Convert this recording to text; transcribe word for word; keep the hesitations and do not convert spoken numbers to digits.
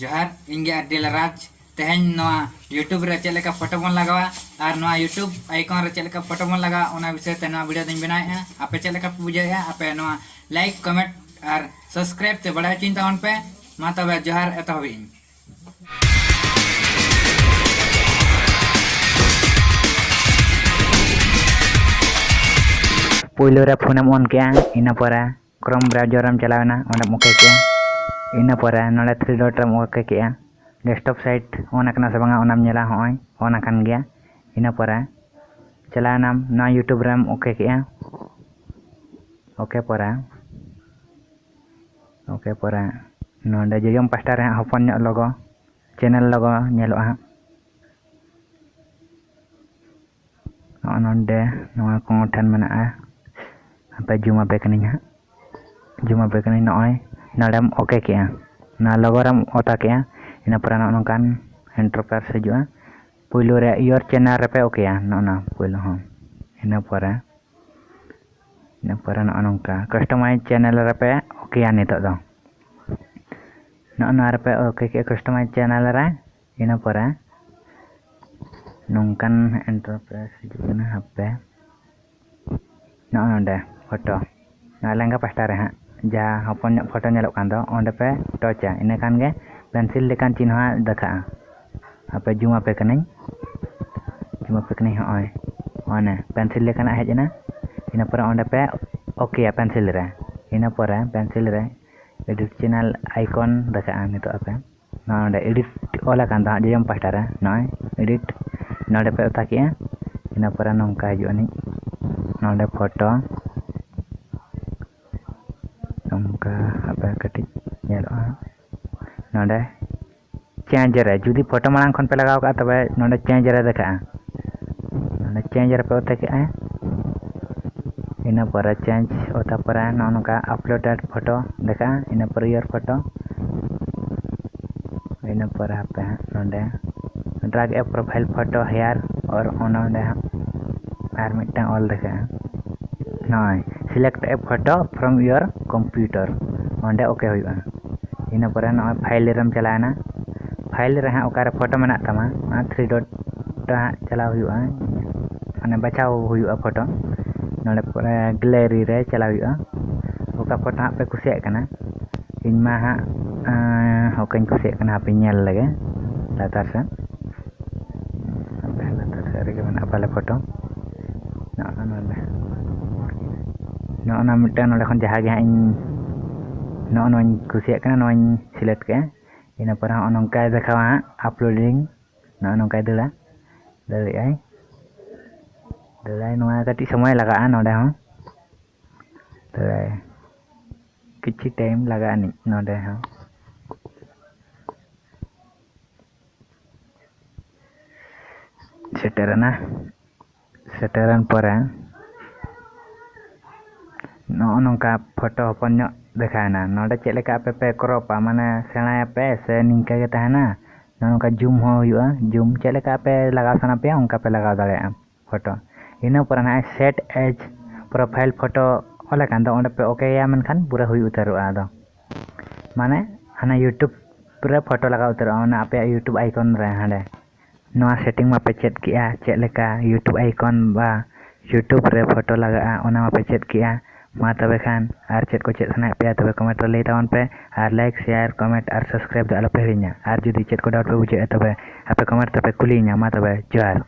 ᱡᱚᱦᱟᱨ, ᱤᱧ ᱜᱮ ᱟᱨ ᱰᱤ ᱞᱟᱞ ᱨᱟᱡᱽ᱾ ᱛᱮᱦᱮᱧ ᱱᱚᱣᱟ YouTube ᱨᱮ ᱪᱮᱫ ᱞᱮᱠᱟ ᱯᱷᱳᱴᱳ ᱵᱚᱱ ᱞᱟᱜᱟᱣᱟ ᱟᱨ ᱱᱚᱣᱟ YouTube icon ᱨᱮ ᱪᱮᱫ ᱞᱮᱠᱟ ᱯᱷᱳᱴᱳ ᱵᱚᱱ ᱞᱟᱜᱟᱣᱟ, ᱚᱱᱟ ᱵᱤᱥᱚᱭ ᱛᱮ ᱱᱚᱣᱟ ᱵᱷᱤᱰᱤᱭᱳ ᱫᱚᱧ ᱵᱮᱱᱟᱣᱮᱫᱼᱟ᱾ ᱟᱯᱮ ᱪᱮᱫ ᱞᱮᱠᱟ ᱯᱮ ᱵᱩᱡᱷᱟᱹᱣᱮᱫᱼᱟ, ᱟᱯᱮ ᱱᱚᱣᱟ ᱞᱟᱭᱤᱠ, ᱠᱚᱢᱮᱱᱴ ᱟᱨ ᱥᱟᱵᱥᱠᱨᱟᱭᱤᱵ ᱛᱮ ᱵᱟᱲᱟᱭ ᱦᱚᱪᱚᱧ ᱛᱟᱵᱚᱱ ᱯᱮ᱾ ᱢᱟ ᱛᱚᱵᱮ, ᱡᱚᱦᱟᱨ, ᱮᱛᱚᱦᱚᱵᱮᱫ ᱟᱹᱧ᱾ ᱯᱳᱭᱞᱳ ᱨᱮ ᱯᱷᱳᱱᱮᱢ ᱚᱱ ᱠᱮᱜᱼᱟ, ᱤᱱᱟᱹ ᱯᱚᱨᱮ Chrome browser ᱨᱮᱢ ᱪᱟᱞᱟᱣᱮᱱᱟ, ᱚᱸᱰᱮᱢ OK ᱠᱮᱜᱼᱟ᱾ ᱤᱱᱟᱹ ᱯᱚᱨᱮ ᱱᱚᱰᱮ three dot ᱨᱮᱢ OK ᱠᱮᱜᱼᱟ᱾ Desktop site on ᱟᱠᱟᱱᱟ ᱥᱮ ᱵᱟᱝᱟ, ᱚᱱᱟᱢ ᱧᱮᱞᱟ᱾ ᱦᱚᱸᱜᱼᱚᱭ on ᱟᱠᱟᱱ ᱜᱮᱭᱟ᱾ ᱤᱱᱟᱹ ᱯᱚᱨᱮ ᱪᱟᱞᱟᱣᱮᱱᱟᱢ, ᱱᱚᱣᱟ YouTube ᱨᱮᱢ OK ᱠᱮᱜᱼᱟ᱾ OK ᱯᱚᱨᱮ, OK ᱯᱚᱨᱮ ᱱᱚᱰᱮ ᱡᱚᱡᱚᱢ ᱯᱟᱥᱴᱟ ᱨᱮ ᱦᱟᱸᱜ ᱦᱚᱯᱚᱱ ᱧᱚᱜ logo, channel logo ᱧᱮᱞᱚᱜᱼᱟ ᱦᱟᱸᱜ᱾ ᱱᱚᱜᱼᱚ ᱱᱚᱰᱮ ᱱᱚᱣᱟ ᱠᱚ ᱴᱷᱮᱱ ᱢᱮᱱᱟᱜᱼᱟ᱾ ᱦᱟᱯᱮ zoom ᱟᱯᱮ ᱠᱟᱹᱱᱟᱹᱧ ᱦᱟᱸᱜ, zoom ᱟᱯᱮ ᱠᱟᱹᱱᱟᱹᱧ᱾ ᱱᱚᱜᱼᱚᱭ ᱱᱚᱰᱮᱢ OK ᱠᱮᱜᱼᱟ, ᱱᱚᱣᱟ logo ᱨᱮᱢ ᱚᱛᱟ ᱠᱮᱜᱼᱟ᱾ ᱤᱱᱟᱹ ᱯᱚᱨᱮ ᱱᱚᱜᱼᱚ ᱱᱚᱝᱠᱟᱱ interface ᱦᱤᱡᱩᱜᱼᱟ᱾ ᱯᱳᱭᱞᱳ ᱨᱮ your channel ᱨᱮᱯᱮ ᱚᱠᱮᱭᱟ, ᱱᱚᱜᱼᱚ ᱱᱚᱣᱟ ᱯᱳᱭᱞᱳ ᱦᱚᱸ᱾ ᱤᱱᱟᱹ ᱯᱚᱨᱮ, ᱤᱱᱟᱹ ᱯᱚᱨᱮ ᱱᱚᱜᱼᱚ ᱱᱚᱝᱠᱟ customize channel ᱨᱮᱯᱮ ᱚᱠᱮᱭᱟ ᱱᱤᱛᱚᱜ ᱫᱚ᱾ ᱱᱚᱜᱼᱚ ᱱᱚᱣᱟ ᱨᱮᱯᱮ OK ᱠᱮᱜᱼᱟ, customize channel ᱨᱮ᱾ ᱤᱱᱟᱹ ᱯᱚᱨᱮ ᱱᱚᱝᱠᱟᱱ interface ᱦᱤᱡᱩᱜ ᱠᱟᱱᱟ᱾ ᱦᱟᱯᱮ, ᱱᱚᱜᱼᱚ ᱱᱚᱰᱮ ᱯᱷᱳᱴᱳ, ᱱᱚᱣᱟ ᱞᱮᱸᱜᱟ ᱯᱟᱥᱴᱟ ᱨᱮ ᱦᱟᱸᱜ ᱡᱟᱦᱟᱸ ᱦᱚᱯᱚᱱ ᱧᱚᱜ ᱯᱷᱳᱴᱳ ᱧᱮᱞᱚᱜ ᱠᱟᱱ ᱫᱚ, ᱚᱸᱰᱮ ᱯᱮ touch ᱟ᱾ ᱤᱱᱟᱹ ᱠᱷᱟᱱ ᱜᱮ pencil ᱞᱮᱠᱟᱱ ᱪᱤᱱᱦᱟᱹ ᱫᱮᱠᱷᱟᱜᱼᱟ᱾ ᱦᱟᱯᱮ zoom ᱟᱯᱮ ᱠᱟᱹᱱᱟᱹᱧ, zoom ᱟᱯᱮ ᱠᱟᱹᱱᱟᱹᱧ᱾ ᱦᱚᱸᱜᱼᱚᱭ ᱚᱱᱮ pencil ᱞᱮᱠᱟᱱᱟᱜ ᱦᱮᱡ ᱮᱱᱟ᱾ ᱤᱱᱟᱹ ᱯᱚᱨᱮ ᱚᱸᱰᱮ ᱯᱮ ᱚᱠᱮᱭᱟ pencil ᱨᱮ᱾ ᱤᱱᱟᱹ ᱯᱚᱨᱮ pencil ᱨᱮ edit channel icon ᱫᱮᱠᱷᱟᱜᱼᱟ ᱱᱤᱛᱚᱜ᱾ ᱟᱯᱮ ᱱᱚᱜᱼᱚᱭ ᱱᱚᱰᱮ edit ᱚᱞ ᱟᱠᱟᱱ ᱫᱚ ᱦᱟᱸᱜ ᱡᱚᱡᱚᱢ ᱯᱟᱥᱴᱟ ᱨᱮ, ᱱᱚᱜᱼᱚᱭ edit, ᱱᱚᱰᱮ ᱯᱮ ᱚᱛᱟ ᱠᱮᱜᱼᱟ᱾ ᱤᱱᱟᱹ ᱯᱚᱨᱮ ᱱᱚᱝᱠᱟ ᱦᱤᱡᱩᱜ ᱟᱹᱱᱤᱡ, ᱱᱚᱰᱮ ᱯᱷᱳᱴᱳ ᱱᱚᱝᱠᱟ ᱦᱟᱯᱮ ᱠᱟᱹᱴᱤᱡ ᱧᱮᱞᱚᱜᱼᱟ᱾ ᱱᱚᱰᱮ change ᱨᱮ, ᱡᱩᱫᱤ ᱯᱷᱳᱴᱳ ᱢᱟᱲᱟᱝ ᱠᱷᱚᱱ ᱯᱮ ᱞᱟᱜᱟᱣ ᱠᱟᱜᱼᱟ, ᱛᱚᱵᱮ ᱱᱚᱰᱮ change ᱨᱮ ᱫᱮᱠᱷᱟᱜᱼᱟ᱾ ᱱᱚᱰᱮ change ᱨᱮᱯᱮ ᱚᱛᱟ ᱠᱮᱜᱼᱟ᱾ ᱤᱱᱟᱹ ᱯᱚᱨᱮ change ᱚᱛᱟ ᱯᱚᱨᱮ ᱱᱚᱜᱼᱚ ᱱᱚᱝᱠᱟ uploaded photo ᱫᱮᱠᱷᱟᱜᱼᱟ᱾ ᱤᱱᱟᱹ ᱯᱚᱨᱮ your photo, ᱤᱱᱟᱹ ᱯᱚᱨᱮ ᱦᱟᱯᱮ ᱦᱟᱸᱜ ᱱᱚᱰᱮ drag a profile photo here or ᱚᱱᱟ ᱚᱸᱰᱮ ᱦᱟᱸᱜ ᱟᱨ ᱢᱤᱫᱴᱟᱝ ᱚᱞ ᱫᱮᱠᱷᱟᱜᱼᱟ᱾ ᱱᱚᱜᱼᱚᱭ select a photo from your computer, ᱚᱸᱰᱮ OK ᱦᱩᱭᱩᱜᱼᱟ᱾ ᱤᱱᱟᱹ ᱯᱚᱨᱮ ᱱᱚᱜᱼᱚᱭ ᱯᱷᱟᱭᱤᱞ ᱨᱮᱢ ᱪᱟᱞᱟᱣᱮᱱᱟ᱾ ᱯᱷᱟᱭᱤᱞ ᱨᱮ ᱦᱟᱸᱜ ᱚᱠᱟᱨᱮ ᱯᱷᱳᱴᱳ ᱢᱮᱱᱟᱜ ᱛᱟᱢᱟ, ᱚᱱᱟ ᱛᱷᱨᱤ ᱰᱚᱴ ᱦᱟᱸᱜ ᱪᱟᱞᱟᱣ ᱦᱩᱭᱩᱜᱼᱟ, ᱢᱟᱱᱮ ᱵᱟᱪᱷᱟᱣ ᱦᱩᱭᱩᱜᱼᱟ ᱯᱷᱳᱴᱳ᱾ ᱱᱚᱰᱮ ᱯᱚᱨᱮ ᱜᱮᱞᱟᱨᱤ ᱨᱮ ᱪᱟᱞᱟᱣ ᱦᱩᱭᱩᱜᱼᱟ, ᱚᱠᱟ ᱯᱷᱳᱴᱳ ᱦᱟᱸᱜ ᱯᱮ ᱠᱩᱥᱤᱭᱟᱜ ᱠᱟᱱᱟ᱾ ᱤᱧ ᱢᱟ ᱦᱟᱸᱜ ᱚᱠᱟᱧ ᱠᱩᱥᱤᱭᱟᱜ ᱠᱟᱱᱟ, ᱦᱟᱯᱮᱧ ᱧᱮᱞ ᱞᱮᱜᱮ ᱞᱟᱛᱟᱨ ᱥᱮᱫ᱾ ᱦᱟᱯᱮ, ᱞᱟᱛᱟᱨ ᱥᱮᱫ ᱨᱮᱜᱮ ᱢᱮᱱᱟᱜᱼᱟ ᱯᱟᱞᱮ ᱯᱷᱳᱴᱳ᱾ ᱱᱚᱜᱼᱚ ᱱᱚᱰᱮ, ᱱᱚᱜᱼᱚ ᱱᱚᱣᱟ ᱢᱤᱫᱴᱟᱝ ᱱᱚᱰᱮ ᱠᱷᱚᱱ ᱡᱟᱦᱟᱸ ᱜᱮ ᱦᱟᱸᱜ ᱤᱧ, ᱱᱚᱜᱼᱚ ᱱᱚᱣᱟᱧ ᱠᱩᱥᱤᱭᱟᱜ ᱠᱟᱱᱟ, ᱱᱚᱣᱟᱧ ᱥᱤᱞᱮᱠᱴ ᱠᱮᱜᱼᱟ᱾ ᱤᱱᱟᱹ ᱯᱚᱨᱮ ᱦᱚᱸᱜᱼᱚ ᱱᱚᱝᱠᱟᱭ ᱫᱮᱠᱷᱟᱣᱟ ᱦᱟᱸᱜ, ᱟᱯᱞᱳᱰᱤᱝ᱾ ᱱᱚᱜᱼᱚ ᱱᱚᱝᱠᱟᱭ ᱫᱟᱹᱲᱟ, ᱫᱟᱹᱲᱮᱜᱼᱟᱭ, ᱫᱟᱹᱲᱟᱭ᱾ ᱱᱚᱣᱟ ᱠᱟᱹᱴᱤᱡ ᱥᱚᱢᱚᱭ ᱞᱟᱜᱟᱜᱼᱟ ᱱᱚᱰᱮ ᱦᱚᱸ, ᱫᱟᱹᱲᱟᱭ, ᱠᱤᱪᱷᱩ ᱴᱟᱭᱤᱢ ᱞᱟᱜᱟᱜᱼᱟ ᱱᱤᱡ ᱱᱚᱰᱮ ᱦᱚᱸ᱾ ᱥᱮᱴᱮᱨᱮᱱᱟ, ᱥᱮᱴᱮᱨᱮᱱ ᱯᱚᱨᱮ ᱱᱚᱜᱼᱚ ᱱᱚᱝᱠᱟ ᱯᱷᱳᱴᱳ ᱦᱚᱯᱚᱱ ᱧᱚᱜ ᱫᱮᱠᱷᱟᱣᱮᱱᱟ᱾ ᱱᱚᱰᱮ ᱪᱮᱫ ᱞᱮᱠᱟ ᱟᱯᱮ ᱯᱮ ᱠᱨᱚᱯᱟ, ᱢᱟᱱᱮ ᱥᱮᱬᱟᱭᱟᱯᱮ ᱥᱮ ᱱᱤᱝᱠᱟᱹ ᱜᱮ ᱛᱟᱦᱮᱱᱟ? ᱱᱚᱜᱼᱚ ᱱᱚᱝᱠᱟ ᱡᱩᱢ ᱦᱚᱸ ᱦᱩᱭᱩᱜᱼᱟ, ᱡᱩᱢ ᱪᱮᱫ ᱞᱮᱠᱟ ᱟᱯᱮ ᱞᱟᱜᱟᱣ ᱥᱟᱱᱟ ᱯᱮᱭᱟ ᱚᱱᱠᱟ ᱯᱮ ᱞᱟᱜᱟᱣ ᱫᱟᱲᱮᱭᱟᱜᱼᱟ ᱯᱷᱳᱴᱳ᱾ ᱤᱱᱟᱹ ᱯᱚᱨᱮ ᱱᱟᱦᱟᱜ ᱥᱮᱴ ᱮᱡᱽ ᱯᱨᱚᱯᱷᱟᱭᱤᱞ ᱯᱷᱳᱴᱳ ᱚᱞ ᱟᱠᱟᱱ ᱫᱚ, ᱚᱸᱰᱮ ᱯᱮ ᱳᱠᱮᱭᱟ, ᱢᱮᱱᱠᱷᱟᱱ ᱯᱩᱨᱟᱹ ᱦᱩᱭ ᱩᱛᱟᱹᱨᱚᱜᱼᱟ᱾ ᱟᱫᱚ ᱢᱟᱱᱮ ᱦᱟᱱᱟ ᱭᱩᱴᱩᱵᱽ ᱨᱮ ᱯᱷᱳᱴᱳ ᱞᱟᱜᱟᱣ ᱩᱛᱟᱹᱨᱚᱜᱼᱟ, ᱚᱱᱟ ᱟᱯᱮᱭᱟᱜ ᱭᱩᱴᱩᱵᱽ ᱟᱭᱠᱚᱱ ᱨᱮ ᱦᱟᱸᱰᱮ᱾ ᱱᱚᱣᱟ ᱥᱮᱴᱤᱝ ᱢᱟᱯᱮ ᱪᱮᱫ ᱠᱮᱜᱼᱟ, ᱪᱮᱫ ᱞᱮᱠᱟ ᱭᱩᱴᱩᱵᱽ ᱟᱭᱠᱚᱱ ᱵᱟ ᱭᱩᱴᱩᱵᱽ ᱨᱮ ᱯᱷᱳᱴᱳ ᱞᱟᱜᱟᱜᱼᱟ, ᱚᱱᱟ ᱢᱟᱯᱮ ᱪᱮᱫ ᱠᱮᱜᱼᱟ᱾ ᱢᱟ ᱛᱚᱵᱮ ᱠᱷᱟᱱ ᱟᱨ ᱪᱮᱫ ᱠᱚ ᱪᱮᱫ ᱥᱟᱱᱟᱭᱮᱫ ᱯᱮᱭᱟ, ᱛᱚᱵᱮ ᱠᱚᱢᱮᱱᱴ ᱨᱮ ᱞᱟᱹᱭ ᱛᱟᱵᱚᱱ ᱯᱮ᱾ ᱟᱨ ᱞᱟᱭᱤᱠ, ᱥᱮᱭᱟᱨ, ᱠᱚᱢᱮᱱᱴ ᱟᱨ ᱥᱟᱵᱥᱠᱨᱟᱭᱤᱵ ᱫᱚ ᱟᱞᱚᱯᱮ ᱦᱤᱲᱤᱧᱟ᱾ ᱟᱨ ᱡᱩᱫᱤ ᱪᱮᱫ ᱠᱚ ᱰᱟᱣᱩᱴ ᱯᱮ ᱵᱩᱡᱷᱟᱹᱣᱮᱫᱼᱟ, ᱛᱚᱵᱮ ᱟᱯᱮ ᱠᱚᱢᱮᱱᱴ ᱛᱮᱯᱮ ᱠᱩᱞᱤᱭᱤᱧᱟ᱾ ᱢᱟ ᱛᱚᱵᱮ, ᱡᱚᱦᱟᱨ᱾